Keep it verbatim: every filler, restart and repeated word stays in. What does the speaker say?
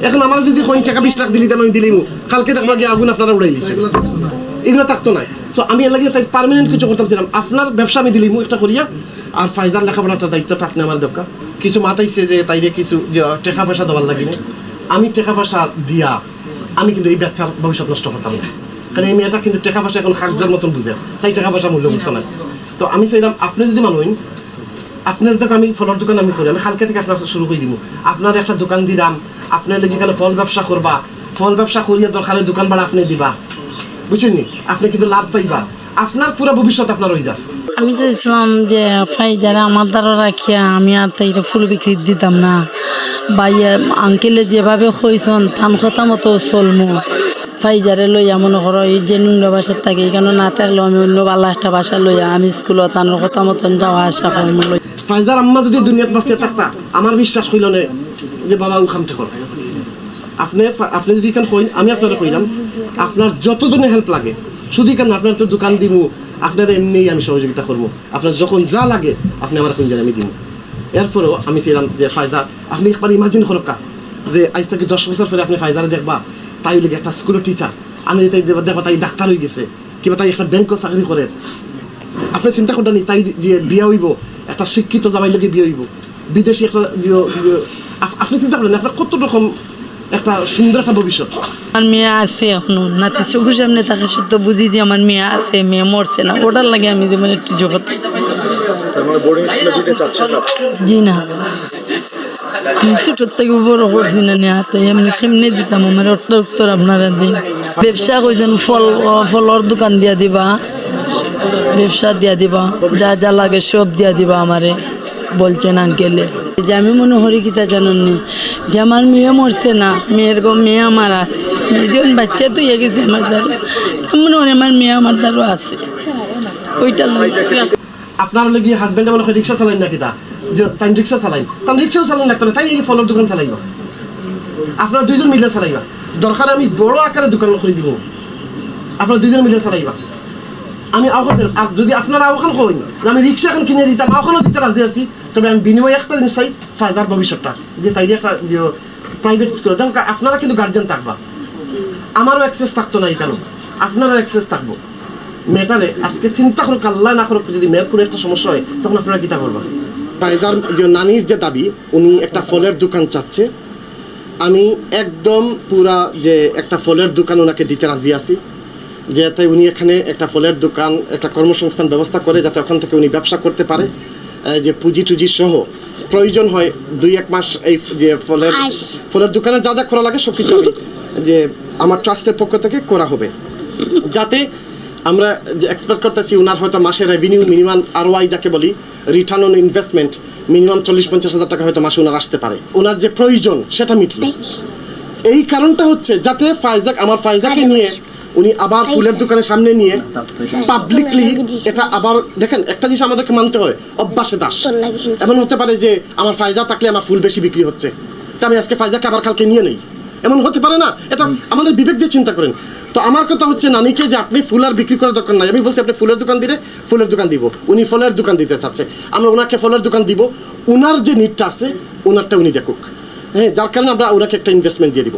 এখন আমার যদি কইন টেকা বিশ লাখ দিলি, আমি দিলিমু, কালকে দেখবা গিয়া আগুন আপনারা উড়াই দিছে, এগুলো থাকতো না। সো আমি এর লাগি তাই পার্মানেন্ট কিছু করতাম ছিলাম, আপনার ব্যবসা আমি দিলিমু একটা করিয়া। আর ফাইজার লেখাপড়ার একটা দায়িত্বটা আপনি আমার দরকার। কিছু মাতাইছে যে তাইরে কিছু যে টেকা পয়সা দেওয়ার লাগি না, আমি টেকা পয়সা দিয়া আমি কিন্তু এই বাচ্চার ভবিষ্যৎ নষ্ট করতাম না, কারণ এই মেয়েটা কিন্তু টেকা পয়সা এখন কাগজের মতন বুঝে, তাই টেকা পয়সা মূল্য বুঝতো না। তো আমি চাইলাম আপনি যদি মানুষ, আপনার তো আমি ফলর দোকান আমি করি, আমি কালকে থেকে আপনার শুরু করে দিব। আপনার একটা দোকান দিলাম, আপনার লাগি কেন ফল ব্যবসা করবা, ফল ব্যবসা করিয়া দরকারে দোকান ভাড়া আপনি দিবা, বুঝছেন নি? আপনি কিন্তু লাভ পাইবা, আপনার পুরো ভবিষ্যৎ আপনার হয়ে যাবে। আমি চাইছিলাম যে ফাইজারে আমার দ্বারা রাখিয়া আমি আর তাইরে ফুল বিক্রি দিতাম না। ভাইয়া আঙ্কেলে যেভাবে কইছন তান কথা মতো চলমু। ফাইজারে লইয়া মনে করো এই যে নোংরা বাসার থাকে, এখানে না থাকলেও আমি অন্য ভালো একটা বাসা লইয়া আমি স্কুলে তানোর কথা মতন যাওয়া আসা করমু লই। ফাইজার আম্মা যদি দুনিয়াত বাঁচিয়া থাকতা, আমার বিশ্বাস হইল না যে বাবা ও কামটা করে। আপনি আপনি যদি এখানে কইন, আমি আপনারা কইলাম, আপনার যত ধরনের হেল্প লাগে, শুধু এখানে আপনার তো দোকান দিমু, আপনারা এমনিই আমি সহযোগিতা করবো। আপনার যখন যা লাগে আপনি আমার কইন, আমি দিমু। এরপরেও আমি চাইলাম যে ফাইজা, আপনি একবার ইমাজিন করুক্কা যে আজ থেকে দশ বছর পরে আপনি ফাইজারে দেখবা, তাই হইলে একটা স্কুলের টিচার, আমি তাই দেখবা, দেখবা তাই ডাক্তার হয়ে গেছে, কিবা তাই একটা ব্যাংকও চাকরি করে। আপনি চিন্তা করবেন নি, তাই যে বিয়া হইব, একটা শিক্ষিত জামাই লগে বিয়া হইব, বিদেশি একটা যে, যে, আপ- আপনি চিন্তা করেন, আপনার কত রকম একটা সুন্দর একটা ভবিষ্যৎ। আমার মেয়ে আছে এখনো, নাতি চোখের সামনে থাকা সত্ত্বেও বুঝি যে আমার মেয়ে আছে, মেয়ে মরছে না, ওটার লাগে আমি যেমন একটু জোর করতেছি। তার মানে বোর্ডিং স্কুলে দিতে চাচ্ছে না। জি না, আমি ছোট থেকে বড় করছি না নিয়ে হাতে, এমনি কেমনে দিতাম, আমার অর্থ উত্তর আপনারা দিন। ব্যবসা কইজন, ফল, ফলর দোকান দিয়া দিবা, ব্যবসা দিয়া দিবা, যা যা লাগে সব দিয়া দিবা আমারে, বলছেন আঙ্কেলে। যে আমি মনে করি কিতা জানেন নি, যে আমার মেয়ে মরছে না, মেয়ের গো মেয়ে আমার আছে, মেয়ে যখন বাচ্চা তুই গেছে আমার দ্বারা, আমি মনে করি আমার মেয়ে আমার দ্বারা আছে, ওইটা লাগে। আপনার হলে গিয়ে হাজব্যান্ডে মনে হয় রিক্সা চালাইন না কিতা, যে তাই রিক্সা চালাইন, তাই রিক্সাও চালাইন লাগতো না, তাই এই ফলর দোকান চালাইবা, আপনারা দুইজন মিলে চালাইবা। দরকার আমি বড় আকারে দোকান করে দিব, আপনারা দুইজন মিলে চালাইবা। আমি আওখান, আর যদি আপনারা আওখান কইন যে আমি রিক্সা এখন কিনে দিতাম, আওখানও দিতে রাজি আছি, তবে আমি বিনিময়ে একটা জিনিস চাই, ফাজার ভবিষ্যৎটা, যে তাই একটা যে প্রাইভেট স্কুলে, দেখো আপনারা কিন্তু গার্জিয়ান থাকবা, আমারও অ্যাক্সেস থাকতো না এখানে, আপনারও অ্যাক্সেস থাকবো। মেয়েটারে আজকে চিন্তা করুক, আল্লাহ না করুক, যদি মেয়ের কোনো একটা সমস্যা হয়, তখন আপনারা কিতা করবা? ফাইজার যে নানির যে দাবি, উনি একটা ফলের দোকান চাচ্ছে, আমি একদম পুরা যে একটা ফলের দোকান ওনাকে দিতে রাজি আছি, যাতে উনি এখানে একটা ফলের দোকান, একটা কর্মসংস্থান ব্যবস্থা করে, যাতে ওখান থেকে উনি ব্যবসা করতে পারে। এই যে পুঁজি টুজি সহ প্রয়োজন হয় দুই এক মাস এই যে ফলের ফলের দোকানে যা যা করা লাগে সবকিছু আমি যে আমার ট্রাস্টের পক্ষ থেকে করা হবে, যাতে আমরা যে এক্সপেক্ট করতেছি ওনার হয়তো মাসে রেভিনিউ মিনিমাম আরওআই যাকে বলি, রিটার্ন অন ইনভেস্টমেন্ট, মিনিমাম চল্লিশ পঞ্চাশ হাজার টাকা হয়তো মাসে ওনার আসতে পারে, ওনার যে প্রয়োজন সেটা মিটলো। এই কারণটা হচ্ছে যাতে ফাইজাক আমার ফাইজাকে নিয়ে উনি আবার ফুলের দোকানের সামনে নিয়ে পাবলিকলি এটা আবার দেখেন, একটা জিনিস আমাদেরকে মানতে হয়, অভ্যাসে দাস। এমন হতে পারে যে আমার ফাইজা থাকলে আমার ফুল বেশি বিক্রি হচ্ছে, তা আমি আজকে ফাইজাকে আবার কালকে নিয়ে নেই, এমন হতে পারে না? এটা আমাদের বিবেক দিয়ে চিন্তা করেন। তো আমার কথা হচ্ছে নানিকে যে আপনি ফুল আর বিক্রি করার দরকার নাই, আমি বলছি আপনি ফুলের দোকান দিলে ফুলের দোকান দিব, উনি ফলের দোকান দিতে চাচ্ছে, আমরা ওনাকে ফলের দোকান দিব, ওনার যে নিডটা আছে ওনারটা উনি দেখুক। হ্যাঁ, যার কারণে আমরা ওনাকে একটা ইনভেস্টমেন্ট দিয়ে দিব।